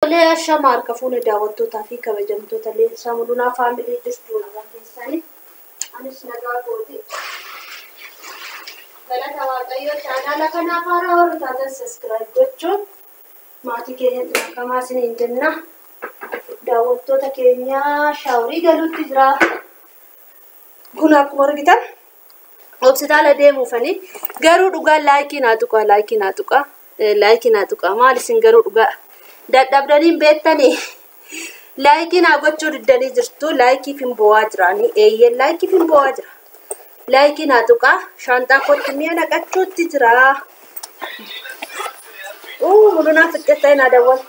Tolee, ashama harka fuune daawwattootaa fi kabajamtoota Leensaa Mul'unaa Faamilii jirtu nagaa keessanii. Anis nagaa kooti. Galata Waaqayyoo chaanaala kanaaf haaraa warri taatan saskiraayib gochuun maatii keenya makamaa isiniin jenna. Daawwattoota keenya shaaworii galuutti jira. Kun akkuma argitan hospitaala deemuufani garuu dhugaa laayikii naa tuqaa laayikii naa tuqaa laayikii naa tuqaa maal isin garuu dhugaa dadhabdanii hin beektanii laayikii naa gochuu diddanii jirtu laayikiif hin bo'aa jiraanii eeyyeen laayikiif hin bo'aa jira laayikii naa tuqaa shaanxaa kootti mi'a naqachuutti jira. Uu mul'unaa fixxee naa dawwal.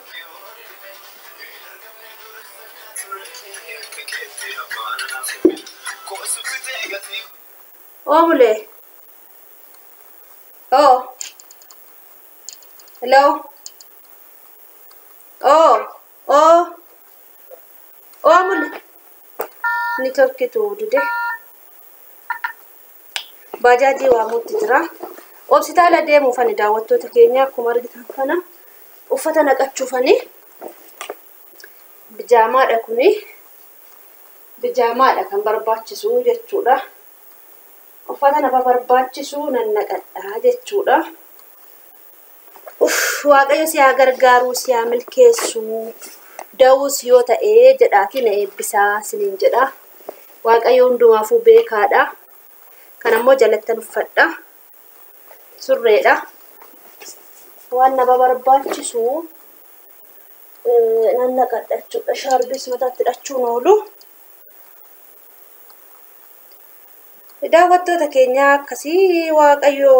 Oo mulee. Oo. Hello. Oo. Oo. Oo mulee. Niitoorkiitu dide. Baajaajii waamuutti jira. Hospitaala deemuufani daawwattoota keenya akkuma argitan kana uffata naqachuufani bijaamaadha kuni. Bijaamaadha kan barbaachisu jechuudha. Uffata nama barbaachisu nan naqadha jechuudha. Uff Waaqayyo si haa gargaaru si haa milkeessu da'uus yoo ta'e jedhaati na eebbisaa isiniin jedha. Waaqayyo hundumaafuu beekaadha. Kan ammoo jalattan uffadha. Surreedha. Waan nama barbaachisu nan naqadha jechuudha. Shaarbiis mataatti hidhachuun oolu. Daawwattoota keenya akkasii Waaqayyo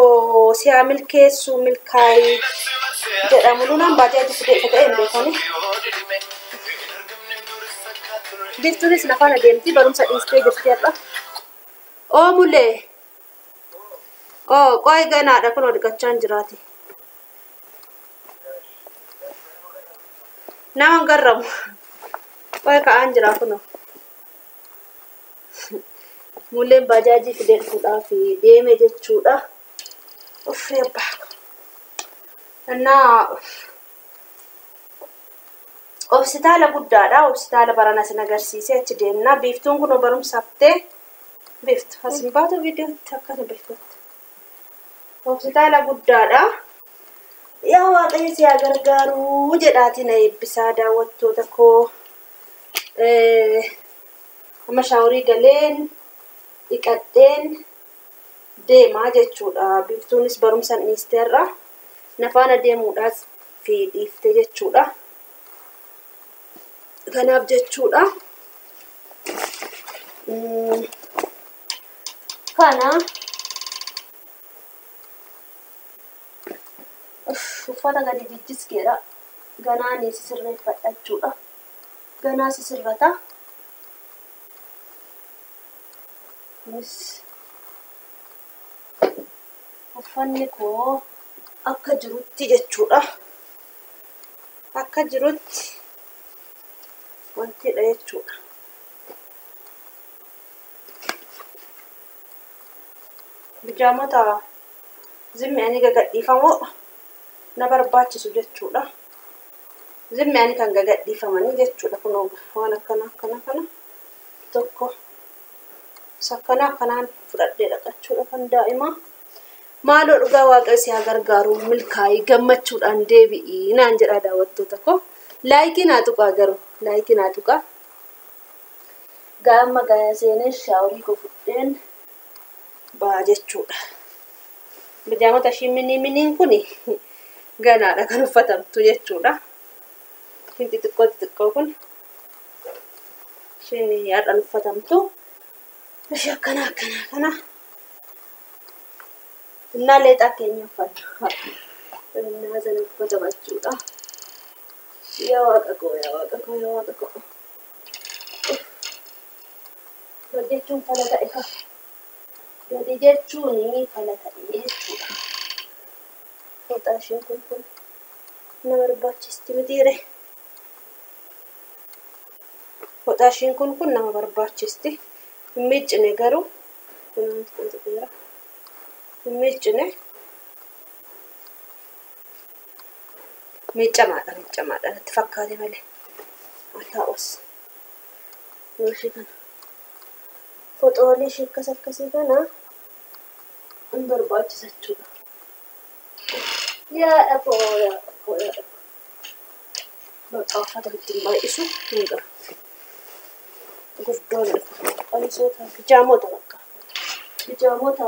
si haa milkeessu milkaa'ii jedhamu. Lunaan baajaaji fidee ta'e hin beekani. Biiftuunis lafaan adeemti barumsa dhiistee jirti har'a. Oo mulee. Oo qo'ee ganaadha kun dhiqachaa hin jiraati. Nama hin garramu. Qo'ee ka'aan jira kunoo. Mulleen baajaajii fidee dhufuudhaaf deeme jechuudha. Uffee abbaa. Innaa hospitaala guddaadha. Hospitaala barana sin agarsiisee achi deemna. Biiftuun kun barumsa haftee biiftu. As hin baatu viidiyootti akkana biiftutti. Hospitaala guddaadha. Yaa Waaqayyo si haa gargaaru jedhaati na eebbisaa daawwattoota koo. Amma shaaworii galeen dhiqadheen deemaa jechuudha. Biiftuunis barumsa dhiisteerra. Na faana deemuudhaaf fi dhiifte jechuudha. Kanaaf jechuudha. Kana uffata gadi jijjiskeedha. Ganaa ni sisirreeffadha jechuudha. Ganaa sisirrata. Kunis uffanni koo akka jirutti jechuudha. Akka jirutti wantidha jechuudha. Bijaamota zimmi ani gagadhiifamoo na barbaachisu jechuudha. Zimmi ani kan gagadhiifamanii jechuudha. Kunoo waan akkana akkana kana tokko sakkana akkanaan fudhadhee dhaqachuudha kan daa'imaa. Maaloo dhugaa Waaqayyo si haa gargaaru milkaa'ii gammachuudhaan deebi'ii naan jedha daawwattoota koo. Laayikii naa tuqaa garuu laayikii naa tuqaa. Gaama gaya seenee shaaworii koo fudheen ba'a jechuudha. Bijaamota ishii minii miniin kun ganaadha kan uffatamtu jechuudha. Ishiin xixiqqoo xixiqqoo kun ishiin har'aan uffatamtu. Ishii akkana akkana kana. Innaa leexaa keenya uffanna. Innaa sana uffatama jechuudha. Yaa Waaqa koo yaa Waaqa koo yaa Waaqa koo. Gadi jechuun fala ta'e ka. Gadi jechuun fala ta'e jechuudha. Fooxaa ishiin kun kun na barbaachisti mitiire. Fooxaa ishiin kun kun nama barbaachisti. Hin miiccine garuu. Hin miiccine. Miiccamaadha miiccamaadha natti fakkaate malee. Haa ta'us. Ishee kana. Foxoolee ishee akkas akkasii kana hin barbaachisa jechuudha. Yaadha koo yaadha koo yaadha koo. Bakka uffata ittiin baay'isu hin qabu. Gurguddoon qamisoota pijaamota bakka. Pijaamota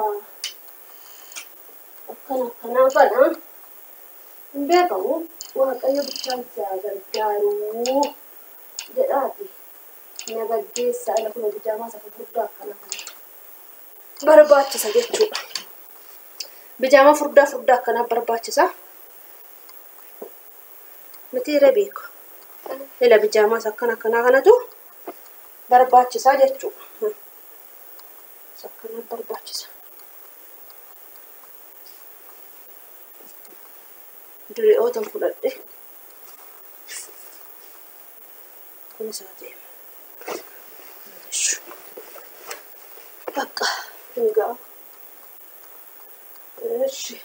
akkana akkanaa kana hin beekamu. Waaqayyo bichaan si haa gargaaru jedhaati. Na gaggeessaa ila kun pijaamaa isa gurguddaa akkana kana barbaachisa jechuudha. Bijaamaa furdaa furdaa akkanaa barbaachisa. Miti irra beeku. Ila bijaamaas akkana akkanaa kanatu barbaachisaa jechuudha. Akkana barbaachisa. Diri'ootan fudhadhe. Kunis haa deemu. Bakka hin ga'a. Eshi.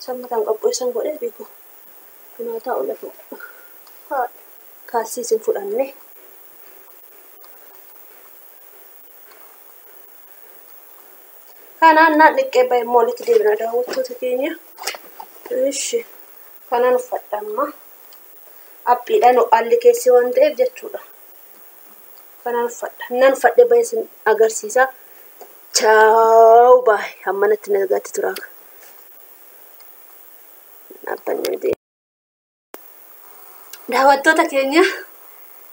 Sammataan qopheessan godhee beeku. Kun haa taa'u lafa. Kaalsii isin fudhanne. Kanaan naan dhiqqee bahe immoo walitti deebina daawwattoota keenya. Eshi. Kanaan uffadha amma. Aphiidhaan haalli keessi waan ta'eef jechuudha. Kanaan uffadha. Naan uffadhee bahe isin agarsiisa. Chaaw baay. Hamma natti nagaatti turaa. Dhaabbanni deema. Daawwattoota keenya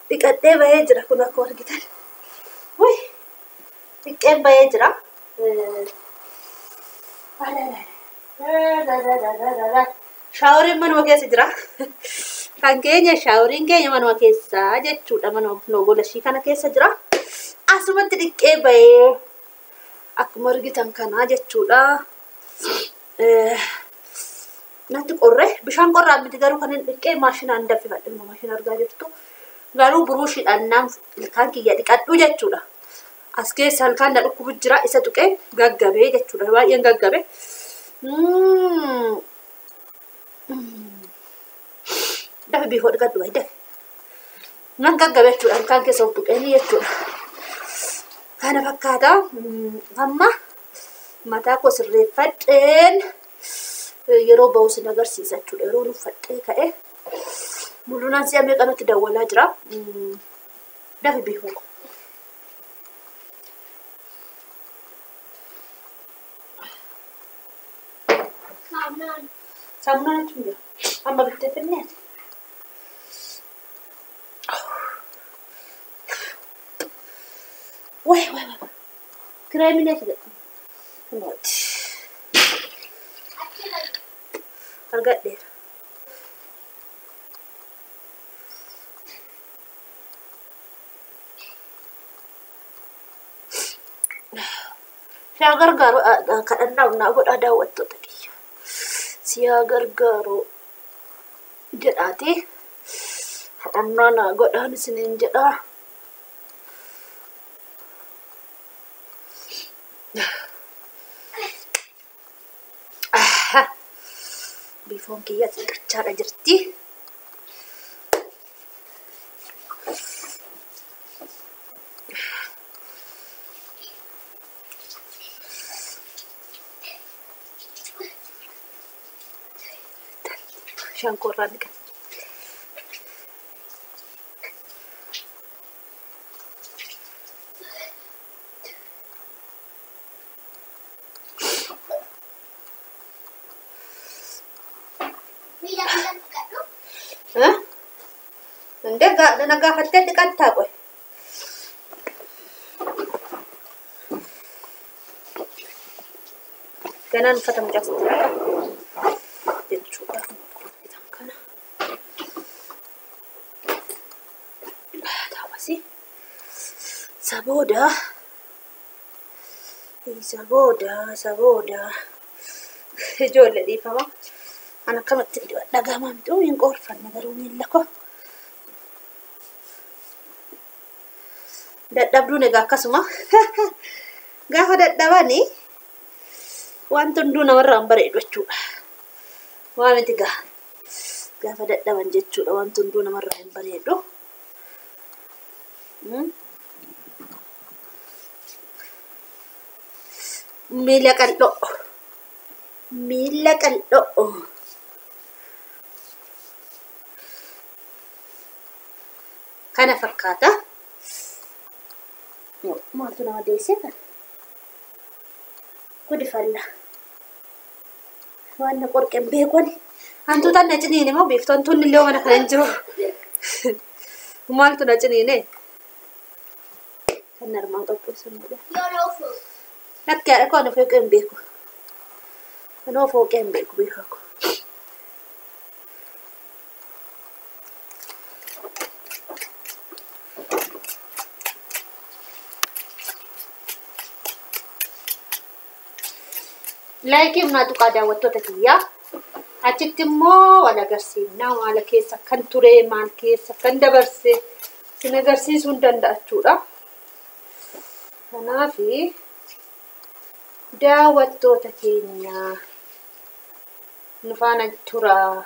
dhiqadhee bahee jira kun akkuma argitan. Dhiqeen bahee jira. Shaaworiin manuma keessa jira. Kan keenya shaaworiin keenya manuma keessa jechuudha. Manuma gola ishii kana keessa jira. Asumatti dhiqee bahee akkuma argitan kana jechuudha. Natti qorre bishaan qorraan miti garuu kan hin dhiqee maashinaan danfifadhe maashina argaa jirtu. Garuu buruushiidhaan naan ilkaan kiyya dhiqadhu jechuudha. As keessa ilkaan na dhukkubu jira isa tuqee gaggabee jechuudha. Baay'een gaggabe. Dafi biifoo dhiqadhu baay'ee dafi. Nan gaggabe jechuudha ilkaan keessa of tuqee jechuudha. Kana fakkaata. Amma mataa koo sirreeffadheen yeroo bahu sin agarsiisa jechuudha. Yeroo uffadhee ka'e mul'unaan si'a meeqa nutti dawwalaa jira. Dafi biifoo koo. Saamunaan achi jira. Amma bittee finneeti. Wayi wayi wayi. Kireemiin eessa jedhama? Kunooti. Argadheera. Yaa gargaaru kadhannaa naa godhaa daawwattoota kiyya. Si yaa gargaaru jedhaati. Kadhannaa naa godhaan isiniin jedhaa. Biifoon kiyya xiqqachaadha jirti. Bishaan qorraan dhiqata. እንደ na gaafattee dhiqattaa qoy. Ganaan uffata mucaasitti dhaqa jechuudha. Kana. Taawwasi. Sabooda. Sabooda. Sabooda. Ijoollee dhiifama. An akkamatti dhaga'amaa miti hin qoorfanne garuu miilla koo. Dadhabduun egaa akkasuma gaafa dadhabanii wanti hunduu namarraa hin bareedu jechuudha. Waa miti gaa Gaafa dadhaban jechuudha wanti hunduu namarraa hin bareedu. Miila qal'oo. Miila qal'oo. Kana fakkaata. Maaltu nama deessee kana? Gudifalla. Waan na qorqeen beekoni. Hantuutaan na ciniine moo beektu? Hantuunni illee mana kana hin jiru. Maaltu na ciniine? Kan armaan qopheessan godhe. Lakki haadha koo ana fooqee hin beeku. Anoo fooqee hin beeku beekaa koo. Laayikii humnaa tuqaa daawwattoota kiyyaa. Achitti immoo wal agarsiifnaa maala keessa kan ture maal keessa kan dabarse sin agarsiisuu hin danda'a jechuudha. Kanaaf daawwattoota keenya nu faana turaa.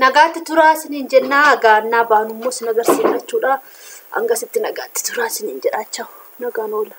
Nagaatti turaa isiniin jennaa gaannaa baanummoo sin agarsiifna jechuudha. Hangasitti nagaatti turaa isiniin jedhaa. Nagaan oola.